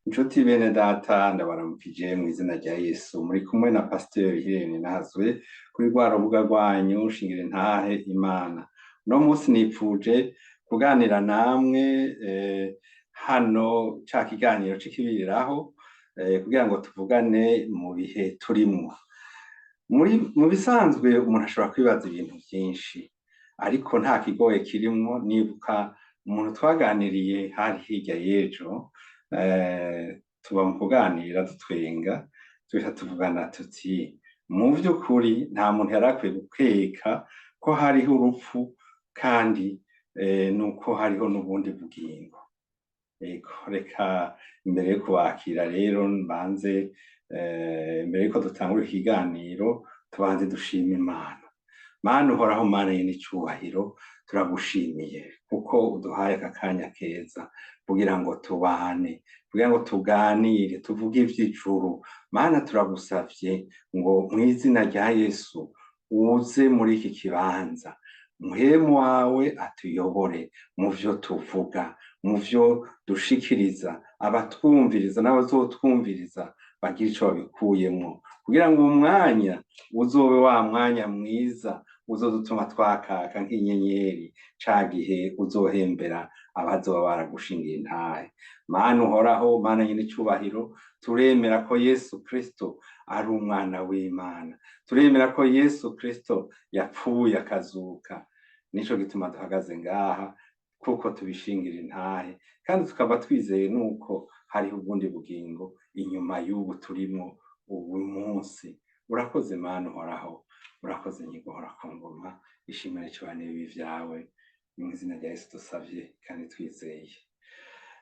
Nshuti bene data, ndabaramukije mw'izina rya Yesu. Muri kumwe na Pasiteri Irene Nazwe kuri rwa rubuga rwanyu Shingira Intahe Imana. Uno munsi nipfuje kuganira namwe hano ca kiganiro c'ikibiriraho kugira ngo tuvugane mu bihe turimwo. Mu bisanzwe umuntu ashobora kwibaza ibintu vyinshi, ariko nta kigoye kirimwo. Nibuka umuntu twaganiriye hari hirya y'ejo, tuba mu kuganira dutwenga, duhita tuvugana tuti: mu vy'ukuri nta muntu yari akwiye gukeka ko hariho urupfu kandi nuko hariho n'ubundi bugingo. Ego, reka imbere yo kubakira rero mbanze, imbere yuko dutangura ikiganiro, tubanze dushima Imana. Mana uhoraho, Mana y'icubahiro, turagushimiye kuko uduhaye aka kanya keza kugira ngo tubane, kugira ngo tuganire, tuvuge ivy'ijuru. Mana, turagusavye ngo mw'izina rya Yesu uze muri iki kibanza, Mpwemu wawe atuyobore mu vyo tuvuga, mu vyo dushikiriza, abatwumviriza n'abazotwumviriza bagire ico babikuyemwo, kugira ngo umwanya uzobe wa mwanya mwiza uzodutuma twakaka nk'inyenyeri ca gihe uzohembera abazoba baragushingiye intahe. Mana uhoraho, Mana nyene icubahiro, turemera ko Yesu Kristo ari umwana w'Imana, turemera ko Yesu Kristo yapfuye akazuka. Nico gituma duhagaze ngaha, kuko tubishingira intahe kandi tukaba twizeye nuko hariho ubundi bugingo inyuma y'ubu turimwo ubu munsi. Urakoze Mana uhoraho, urakoze Nyiguhora ku ngoma. Ishimwe n'icubahiro n'ibibi vyawe, mu izina rya Yesu dusavye kandi twizeye.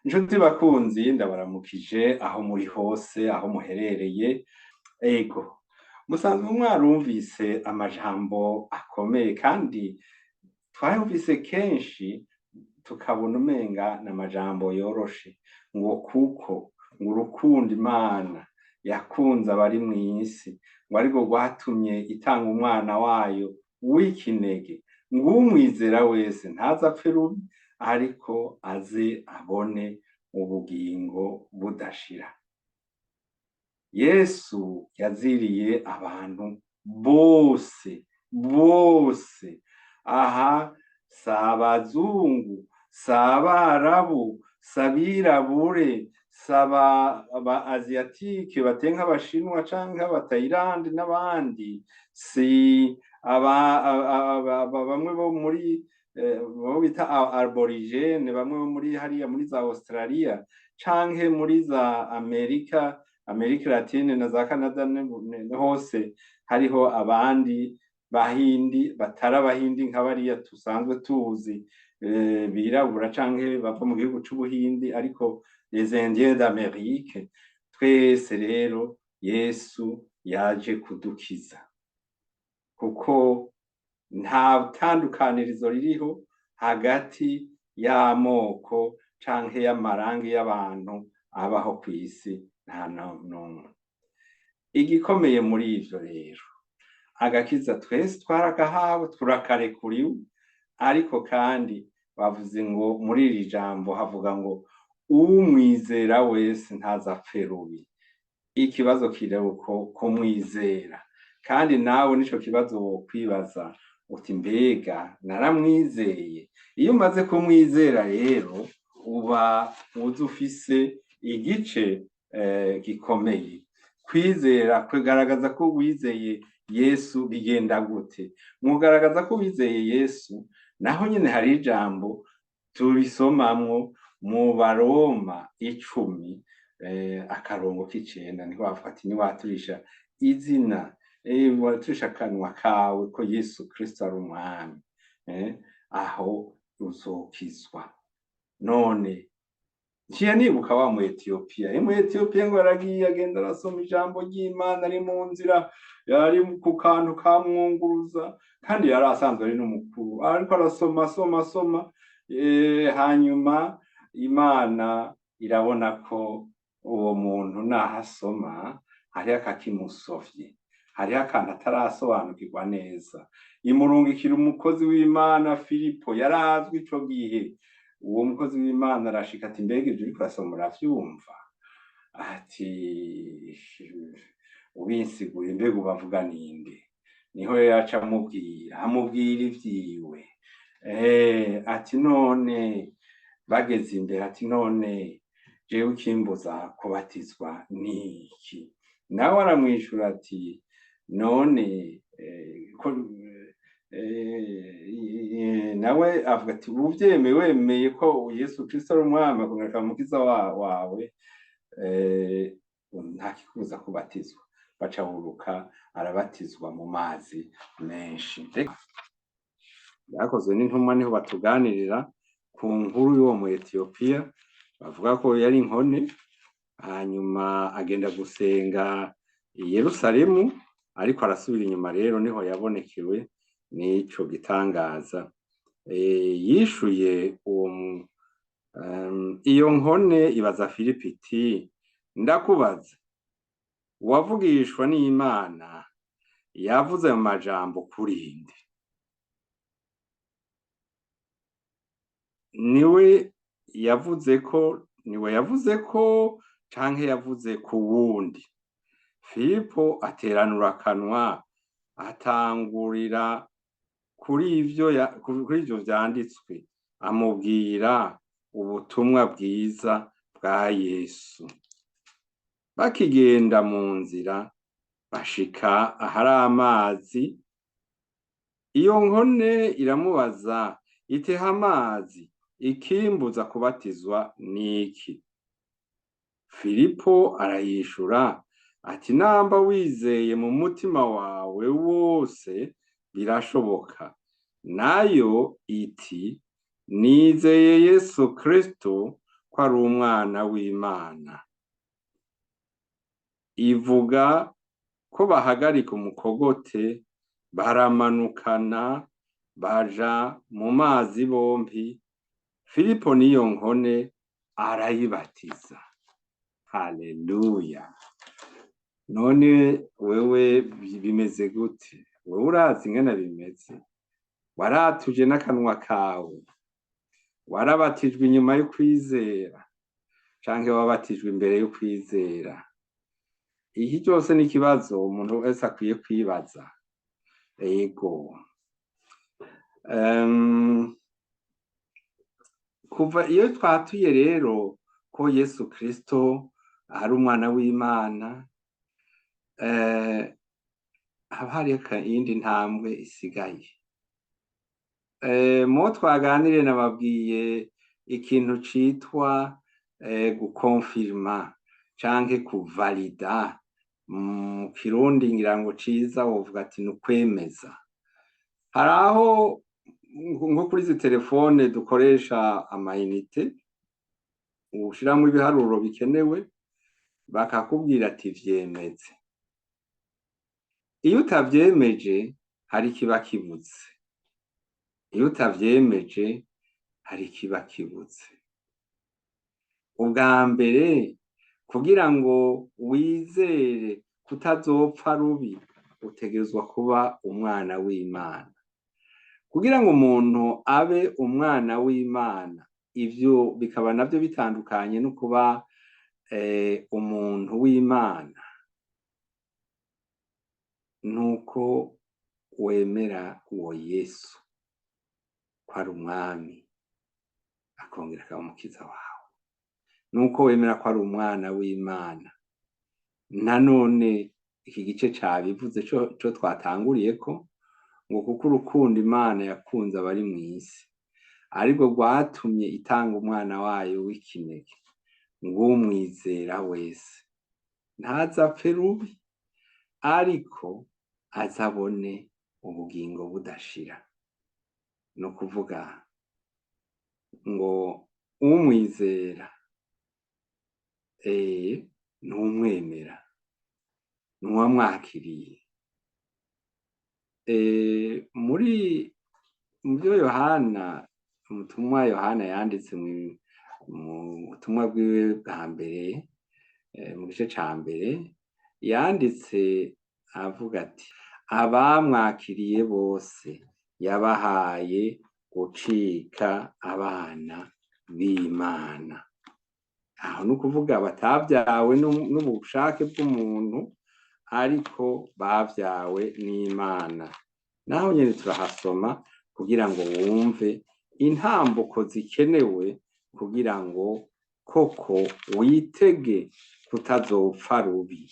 Nshuti bakunzi, ndabaramukije aho muri hose, aho muherereye. Ego, musanzwe mwarumvise amajambo akomeye kandi twayumvise kenshi, tukabona umenga n'amajambo yoroshe, ngo kuko ngo urukundo Imana yakunze abari mw'isi ngo ariko rwatumye itanga umwana wayo w'ikinege, ngo umwizera wese ntaze apfe rubi, ariko aze abone ubugingo budashira. Yesu yaziriye abantu bose bose. Aha si abazungu, si abarabu, si abirabure, si aba asiatique bateye nk'abashinwa canke abatayilandi n'abandi, si aba, bamwe bo muri bo bita aborigènes, bamwe bo muri hariya muri za Australia canke muri za Amerika, Amerika Latine na za Canada hose hariho abandi bahindi batari abahindi nka bariya tusanzwe tuzi birabura canke bava mu gihugu c'Ubuhindi, ariko les Indiens d'Amérique. Twese rero Yesu yaje kudukiza, kuko nta tandukanirizo ririho hagati y'amoko canke y'amarangi y'abantu abaho kw'isi, nta n'umwe. Igikomeye muri ivyo rero, agakiza twese twaragahawe, turakarekuriwe, ariko kandi bavuze ngo muri iri jambo havuga ngo umwizera wese ntazapfe rubi. Ikibazo kiri uko kumwizera, kandi nawe nico kibazo wokwibaza uti: mbega naramwizeye? Iyo umaze kumwizera rero uba uzi ufise igice gikomeye. Kwizera, kugaragaza ko wizeye Yesu bigenda gute? Mugaragaza ko wizeye Yesu, naho nyene hari ijambo tubisomamwo mu Baroma 10 akarongo k'icenda, niho bavuga ati: niwaturisha izina, waturisha akanwa kawe ko Yesu Kristo ari umwami, aho uzokizwa. None nciye nibuka wa mu Etiyopiya. Mu Etiyopiya ngo yaragiye agenda arasoma ijambo ry'Imana, ari mu nzira, yari ku kantu kamwunguruza, kandi yari asanzwe ari n'umukuru, ariko arasoma, asoma, asoma, hanyuma Imana irabona ko uwo muntu naho asoma hariho akakimusovye, hariho akantu atarasobanukirwa neza. Imurungikira umukozi w'Imana Filipo, yarazwi ico gihe. Uwo mukozi w'Imana arashika ati: mbega ivyo uriko urasoma uravyumva? Ati ubinsigura mbega ubavuga ninde? Niho yaca amubwira, amubwira ivyiwe. Ati none bageze imbere, ati none jewe ikimbuza kubatizwa niki? Nawe aramwishura ati none ko nawe avuga ati uvyemeye, wemeye ko Yesu Kristo ari umwami akongera akaba umukiza wawe, nta kikubuza kubatizwa. Baca buruka, arabatizwa mu mazi menshi. Byakozwe n'intumwa niho batuganirira ku nkuru y'uwo mu Etiyopiya, bavuga ko yari inkone, hanyuma agenda gusenga i Yerusalemu, ariko arasubira inyuma. Rero niho yabonekewe n'ico gitangaza. Yishuye uwo iyo nkone ibaza Filipo iti ndakubaza, uwavugishwa n'Imana yavuze mu majambo kurinde? Niwe yavuze ko, niwe yavuze ko canke yavuze ku wundi? Filipo ateranura akanwa, atangurira kuri ivyo kuri ivyo vyanditswe, amubwira ubutumwa bwiza bwa Yesu. Bakigenda mu nzira bashika ahari amazi, iyo nkone iramubaza iteha amazi, ikimbuza kubatizwa niki? Filipo arayishura ati namba wizeye mu mutima wawe wose birashoboka. Nayo iti nizeye Yesu Kristo ko ari umwana w'Imana. Ivuga ko bahagarika umukogote, baramanukana baja mu mazi bompi, Filipo n'iyo nkone arayibatiza. Haleluya! None wewe bimeze gute? Wewe urazi ingene bimeze? Waratuje n'akanwa kawe, warabatijwe inyuma y'ukwizera canke wabatijwe imbere y'ukwizera? Iki cyose ni ikibazo umuntu wese akwiye kwibaza. Ego. Kuva iyo twatuye rero ko Yesu Kristo ari umwana w'Imana, haba hariho iyindi ntambwe isigaye. Mubo twaganiriye nababwiye ikintu citwa gukonfirma canke kuvalida. Mu Kirundi ngira ngo ciza wovuga ati ni ukwemeza. Hari aho nko kuri izi telefone dukoresha amayinite, ushiramwo ibiharuro bikenewe, bakakubwira ati vyemeze. Iyo utavyemeje hari ikiba kibuze. Iyo utavyemeje hari ikiba kibuze. Ubwa mbere, kugira ngo wizere kutazopfa rubi, utegerezwa kuba umwana w'Imana. Kugira ngo umuntu abe umwana w'Imana, ivyo bikaba navyo bitandukanye no kuba umuntu w'Imana, nuko wemera uwo Yesu ko ari umwami akongera akaba umukiza wawe, nuko wemera ko ari umwana w'Imana. Nanone iki gice cabivuze co twatanguriyeko, ngo kuko urukundo Imana yakunze abari mw'isi ariko rwatumye itanga umwana wayo w'ikinege, ngo umwizera wese ntazapfe rubi, ariko azabone ubugingo budashira. No kuvuga ngo umwizera n'umwemera n'uwamwakiriye. Muri muvyo Yohana, umutumwa Yohana yanditse mu butumwa bwiwe bwa mbere, mu gice ca mbere, yanditse avuga ati abamwakiriye bose yabahaye gucika abana b'Imana. Aho ni ukuvuga batavyawe n'ubushake bw'umuntu, ariko bavyawe n'Imana. Naho nyene turahasoma kugira ngo wumve intambuko zikenewe kugira ngo koko witege kutazopfa rubi.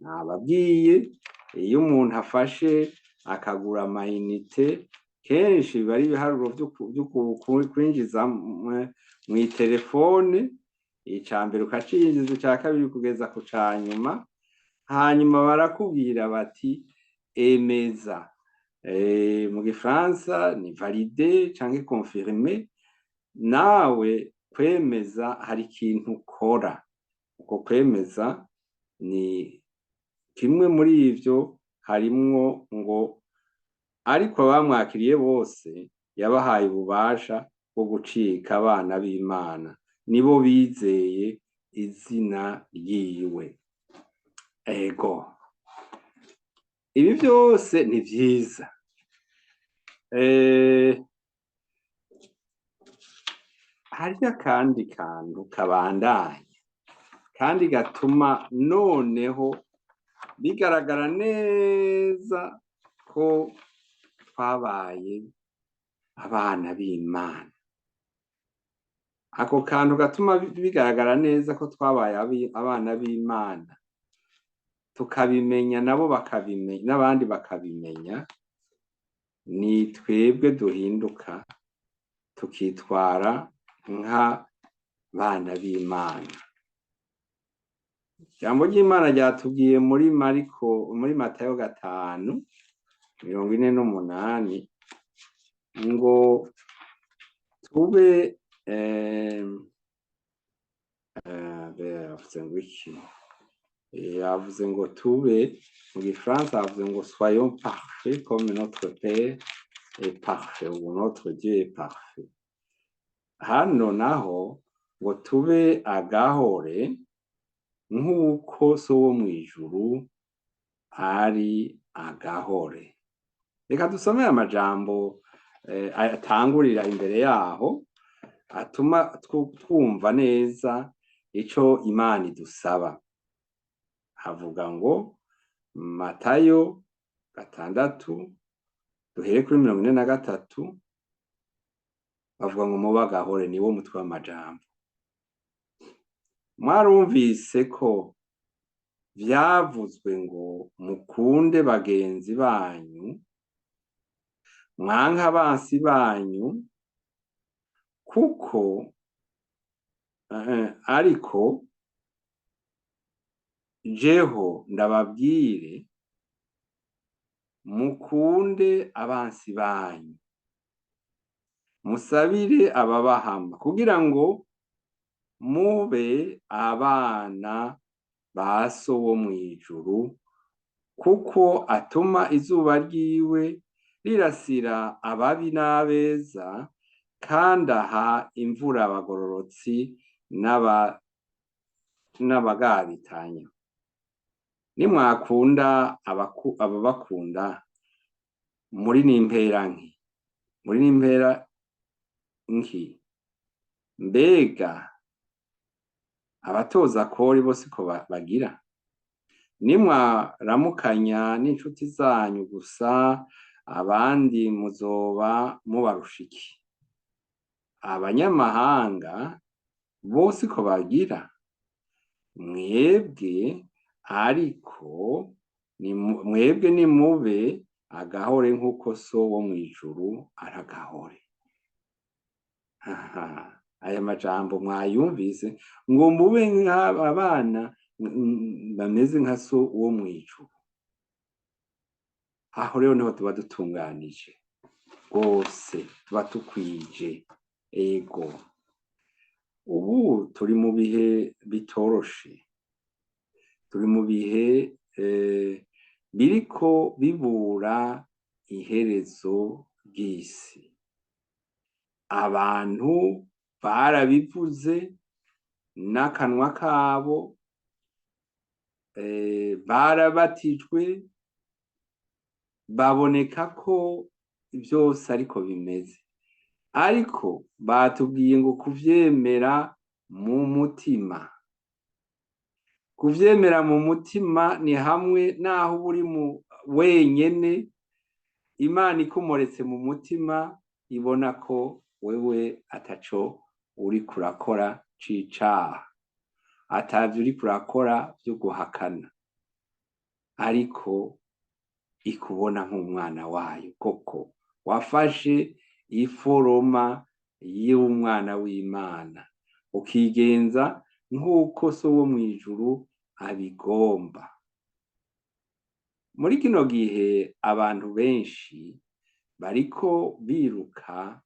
Nababwiye, iyo umuntu afashe akagura amayinite, kenshi biba ari ibiharuro vyo kwinjiza mw'iterefone, ica mbere ukacinjiza, ica kabiri, kugeza ku ca nyuma. Hanyuma barakubwira bati: "Emeza." Mu gifaransa ni "valider" canke "confirmer". Nawe kwemeza hari ikintu ukora. Uko kwemeza ni kimwe muri ivyo harimwo ngo: "Ariko abamwakiriye bose yabahaye ububasha bwo gucika abana b'Imana, nibo bizeye izina ryiwe." Ego, ibi vyose ni vyiza. Hariho akandi kantu kabandanya kandi gatuma noneho bigaragara neza ko twabaye abana b'Imana. Ako kantu gatuma bigaragara neza ko twabaye abana b'Imana, tukabimenya, nabo bakabimenya, n'abandi bakabimenya, ni twebwe duhinduka tukitwara nk'abana b'Imana. Ijambo ry'Imana ryatubwiye muri Mariko, muri Matayo 5:48 ngo tube yavuze ngo iki? Yavuze ngo tube, mu gifaransa yavuze ngo: "Soyons parfaits comme notre père est parfait" ou "notre Dieu est parfait". Hano naho ngo tube agahore nk'uko So wo mw'ijuru ari agahore. Reka dusome amajambo atangurira imbere yaho atuma twumva neza ico Imana idusaba. Havuga ngo Matayo 6, duhere kuri 43, bavuga ngo: "Mube agahore." Niwo mutwe w'amajambo. "Mwarumvise ko vyavuzwe ngo: mukunde bagenzi banyu, mwanke abansi banyu. Kuko ariko jeho ndababwire: mukunde abansi banyu, musabire ababahama, kugira ngo mube abana ba So wo mw'ijuru, kuko atuma izuba ryiwe rirasira ababi n'abeza, kandi aha imvura abagororotsi n'abagabitanya. Nimwakunda ababakunda, muri n'impera nki? Muri n'impera nki? Mbega abatoza kori bo siko bagira? Nimwaramukanya n'inshuti zanyu gusa, abandi muzoba mubarusha iki? Abanyamahanga bo siko bagira? Mwebwe ariko mwebwe nimube agahore nk'uko So wo mw'ijuru ari agahore." Aha, aya majambo mwayumvise, ngo mube nk'abana bameze nka So wo mw'ijuru. Aho rero niho tuba dutunganije rwose, tuba tukwije. Ego, ubu turi mu bihe bitoroshe, turi mu bihe biriko bibura iherezo ry'isi. Abantu barabivuze n'akanwa kabo, barabatijwe, baboneka ko vyose ariko bimeze, ariko batubwiye ngo kuvyemera mu mutima. Kuvyemera mu mutima ni hamwe naho uba uri mu wenyene, Imana ikumuretse mu mutima ibona ko wewe ataco uriko urakora c'icaha, atavyo uriko urakora vyo guhakana, ariko ikubona nk'umwana wayo koko wafashe iforoma y'umwana w'Imana, ukigenza nk'uko so wo mw'ijuru abigomba. Muri kino gihe abantu benshi bariko biruka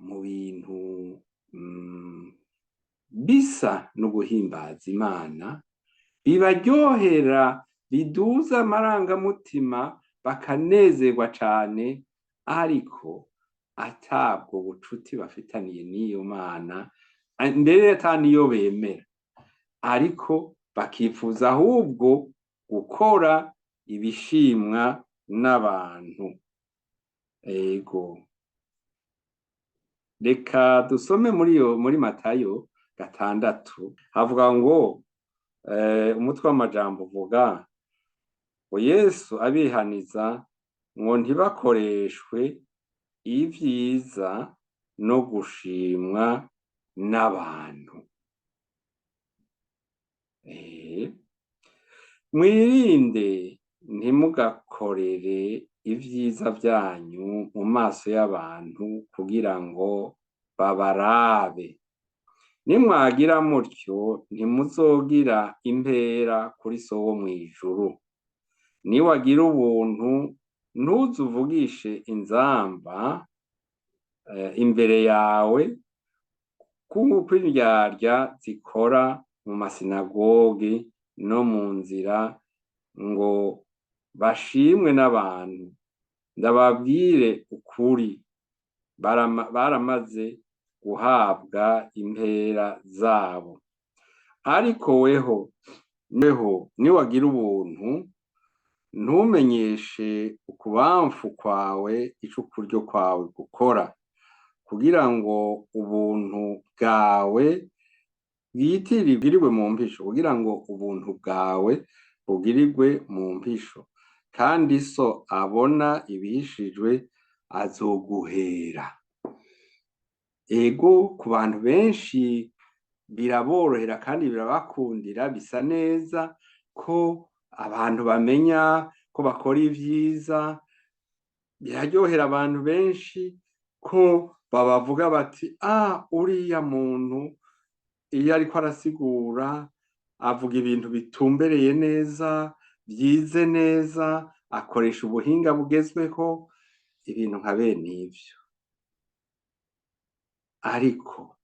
mu bintu bisa no guhimbaza Imana, bibaryohera, biduza amarangamutima, bakanezerwa cane, ariko atabwo bucuti bafitaniye n'iyo Mana, mbere ata niyo bemera, ariko bakifuza ahubwo gukora ibishimwa n'abantu. Ego, reka dusome muri Matayo 6, havuga ngo umutwe w'amajambo uvuga ngo Yesu abihaniza ngo ntibakoreshwe ivyiza no gushimwa n'abantu. Mwirinde ntimugakorere ivyiza vyanyu mu maso y'abantu kugira ngo babarabe. Nimwagira mutyo ntimuzogira impera kuri so wo mw'ijuru. Niwagira ubuntu ntuzuvugishe inzamba imbere yawe, kuko indyarya zikora mu masinagogi no mu nzira ngo bashimwe n'abantu. Ndababwire ukuri, baramaze guhabwa impera zabo. Ariko weho niwagira ubuntu ntumenyeshe ukubamfu kwawe ico ukuryo kwawe gukora, kugira ngo ubuntu bwawe bwitirirwe mu mpisho, kugira ngo ubuntu bwawe bugirirwe mu mpisho, kandi so abona ibihishijwe azoguhera. Ego, ku bantu benshi biraborohera kandi birabakundira, bisa neza ko abantu bamenya ko bakora ivyiza, biraryohera abantu benshi ko babavuga bati uriya muntu iyo ariko arasigura avuga ibintu bitumbereye neza, vyize neza, akoresha ubuhinga bugezweho, ibintu nka bene ivyo. Ariko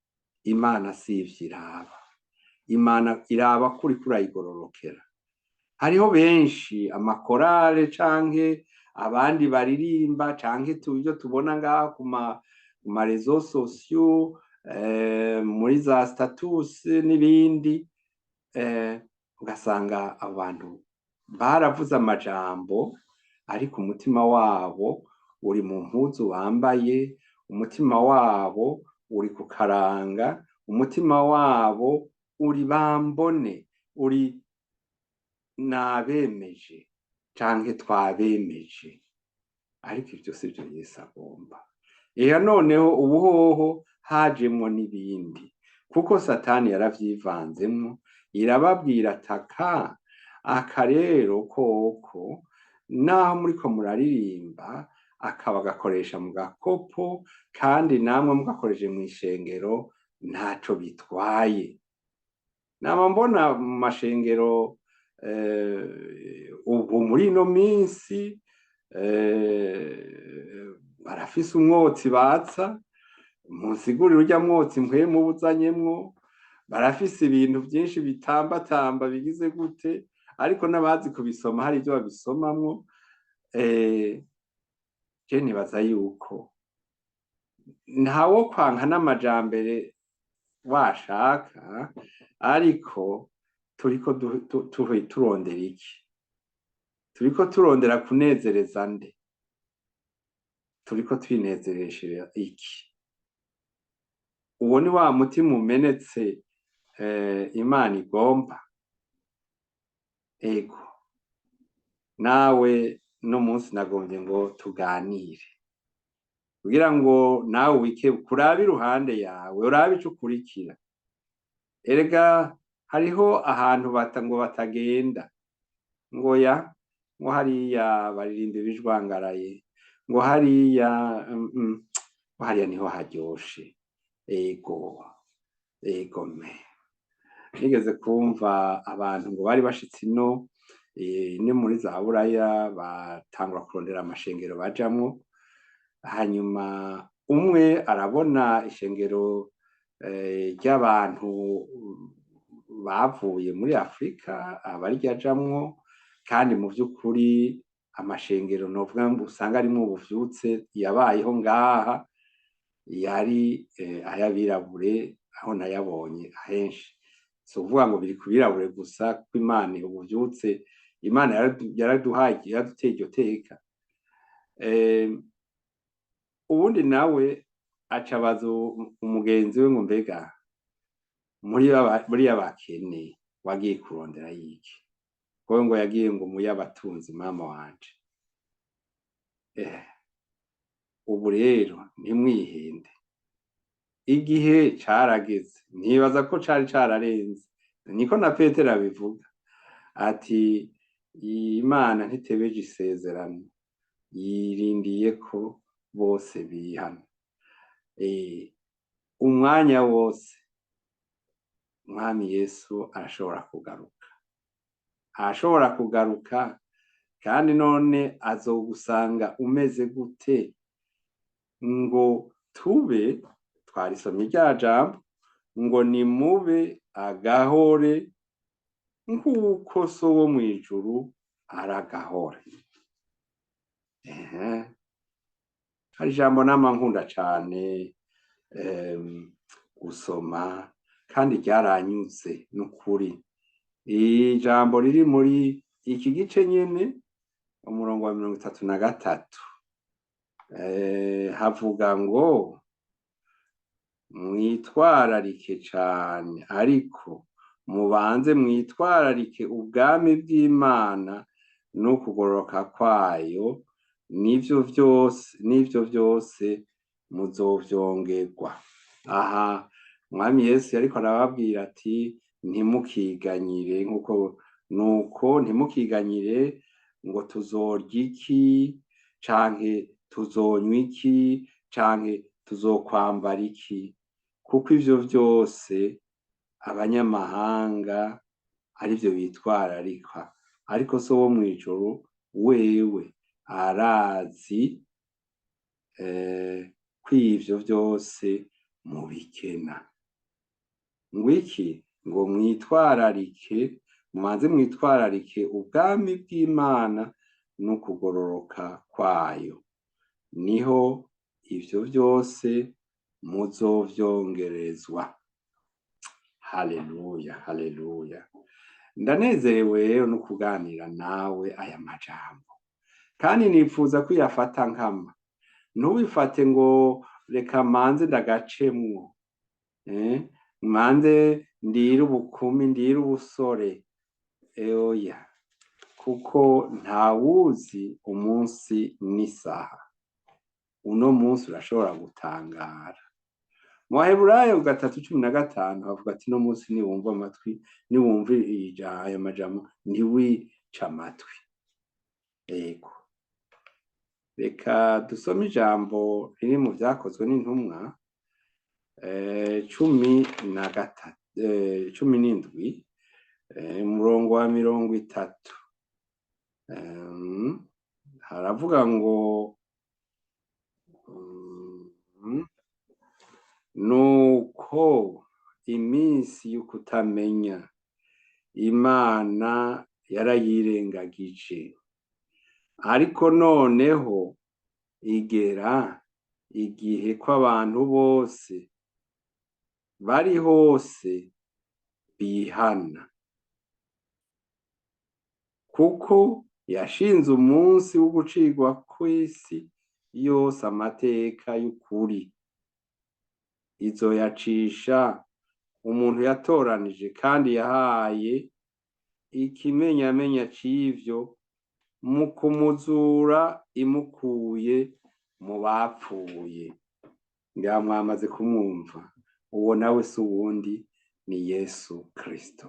Imana si ivyo iraba. Imana iraba ko uriko urayigororokera. Hariho benshi amakorale canke abandi baririmba canke ivyo tubona ngaha ku marezo sosiyo, muri za status n'ibindi, ugasanga abantu baravuze amajambo, ariko umutima wabo uri mu mpuzu bambaye, umutima wabo uri ku karanga, umutima wabo uri bambone, uri nabemeje canke twabemeje. Ariko ivyo sivyo Yesu agomba. Eya, noneho ubuhoho hajemwo n'ibindi, kuko Satani yaravyivanzemwo, irababwira ataka aka rero koko naho muriko muraririmba akaba gakoresha mu gakopo, kandi namwe mugakoresheje mw'ishengero ntaco bitwaye. Nama mbona mu mashengero ubu muri ino minsi barafise umwotsi batsa, munsigurire urya mwotsi mpwemu ubuzanyemwo, barafise ibintu vyinshi bitambatamba bigize gute, ariko n'abazi kubisoma hari ivyo babisomamwo. Je nibaza yuko ntawo kwanka n'amajambere washaka, ariko turiko turondera iki? Turiko turondera kunezereza nde? Turiko twinezeresha iki? Uwo ni wa mutima umenetse Imana igomba? Ego, nawe no munsi nagombye ngo tuganire kugira ngo nawe wike kurabe iruhande yawe, urabe ico ukurikira. Erega hariho ahantu ngo batagenda, ngo ya ngo hariya baririmba ibijwangaraye, ngo hariya ngo hariya niho haryoshe. Ego, ego me nigeze kumva abantu ngo bari bashitse ino ni muri za Buraya, batangura kurondera amashengero bajamwo. Hanyuma umwe arabona ishengero ry'abantu bavuye muri Afrika, abaryajamwo, kandi mu vy'ukuri amashengero novuga ngo usanga arimwo ubuvyutse yabayeho ngaha yari ay'abirabure, aho nayabonye ahenshi. Si ukuvuga ngo biri ku birabure gusa, kuko Imana ubuvyutse, Imana yaraduhaye, yaraduteye iryo teka. Uwundi nawe aca abaza umugenzi we ngo mbega muri y'abakene wagiye kurondera yiki? Wowe ngo yagiye ngo mu y'abatunzi, mama wanje. Ubu rero ntimwihende, igihe carageze, ntibaza ko cari cararenze. Niko na Petero abivuga ati Imana ntitebeje isezerano, yirindiye ko bose bihana. Umwanya wose Umwami Yesu arashobora kugaruka, arashobora kugaruka. Kandi none azogusanga umeze gute? Ngo tube twarisomye rya jambo ngo nimube agahore nk'uko so wo mw'ijuru aragahore. Hari ijambo nama nkunda cane gusoma, kandi ryaranyuze n'ukuri. Ijambo riri muri iki gice nyene, umurongo wa 33, havuga ngo mwitwararike cane, ariko mubanze mwitwararike ubwami bw'Imana no kugororoka kwayo, n'ivyo vyose muzovyongerwa. Aha Umwami Yesu yariko arababwira ati ntimukiganyire, nkuko nuko ntimukiganyire ngo tuzorya iki, canke tuzonywa iki, canke tuzokwambara iki, kuko ivyo vyose abanyamahanga arivyo bitwararika, ariko so wo mw'ijuru wewe arazi ko ivyo vyose mubikena. Ngwiki? Ngo mwitwararike, mubanze mwitwararike ubwami bw'Imana no kugororoka kwayo, niho ivyo vyose muzovyongerezwa. Haleluya, haleluya! Ndanezerewe rero no kuganira nawe aya majambo, kandi nifuza ko uyafata nkama. Ntubifate ngo reka manze ndagacemwo, manze ndire ubukumi, ndire ubusore. Oya, kuko ntawuzi umunsi n'isaha. Uno munsi urashobora gutangara. Mu Baheburayo 3:15 havuga ati no munsi niwumva amatwi, niwumva aya majambo, ntiwice amatwi. Ego, reka dusome ijambo riri mu Vyakozwe n'Intumwa 13, 17, umurongo wa 30. Haravuga ngo nuko iminsi y'ukutamenya Imana yarayirengagije, ariko noneho igera igihe ko abantu bose bari hose bihana, kuko yashinze umunsi wo gucirwa kw'isi yose amateka y'ukuri, izoyacisha Umuntu yatoranije kandi yahaye ikimenyamenya c'ivyo mu kumuzura imukuye mu bapfuye. Ngira mwamaze kumwumva. Uwo nawe si uwundi, ni Yesu Kristo.